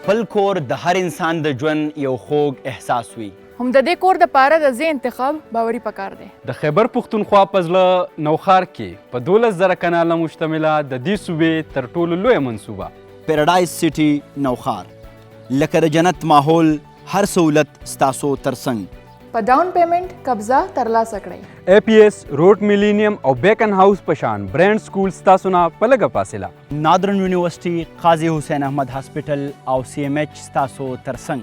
خپل کور د هر انسان د ژوند یو خوږ احساس وي. هم د دې کور دپاره د ځای انتخاب باوري پکار دی. د خیبر پښتونخوا په زړه نوښار کې په 12,000 کناله مشتمله د دې صوبې تر ټولو لویه منصوبه. پیراډایز سیټي نوښار، لکه د جنت ماحول، هر سهولت ستاسو ترڅنګ. په ډاون پیمنټ قبضه ترلاسه کړئ. ای پي ایس، روټ میلینیم او بیکن هاوس په شان برانډ سکول ستاسو نه په لږه فاصله. نادرن یونیورسټي، قاضي حسین احمد هاسپټل او سی ایم ایچ ستاسو ترڅنګ.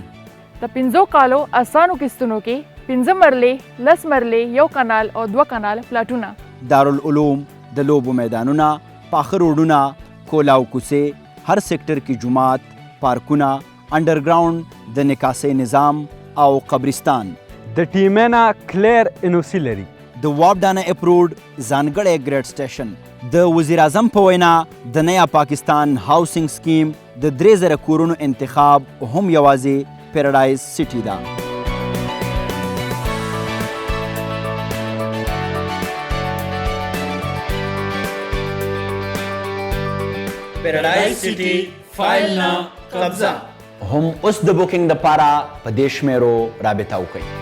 د 5 کالو اسانو قسطونو کې 5 مرلې، 10 مرلې، 1 کنال او 2 کنال پلاټونه. دارالعلوم، د لوبو میدانونه، پاخه روډونه، کولاو کوڅې، هر سیکټر کې جومات، پارکونه، انډرګراوند د نکاسۍ نظام او قبرستان. د ټیمینا کلیر انوسی لري. د وابډانه اپروډ ځانګړی ګریډ سټیشن. د وزیراعظم په وینا د نیا پاکستان هاوسینګ سکیم د 3000 کورونو انتخاب هم یوازې پیراډایز سیټي ده. پیراډایز سیټي فایل نه قبضه. هم اوس د بوکینګ دپاره په دې شمیرو رابطه وکړئ.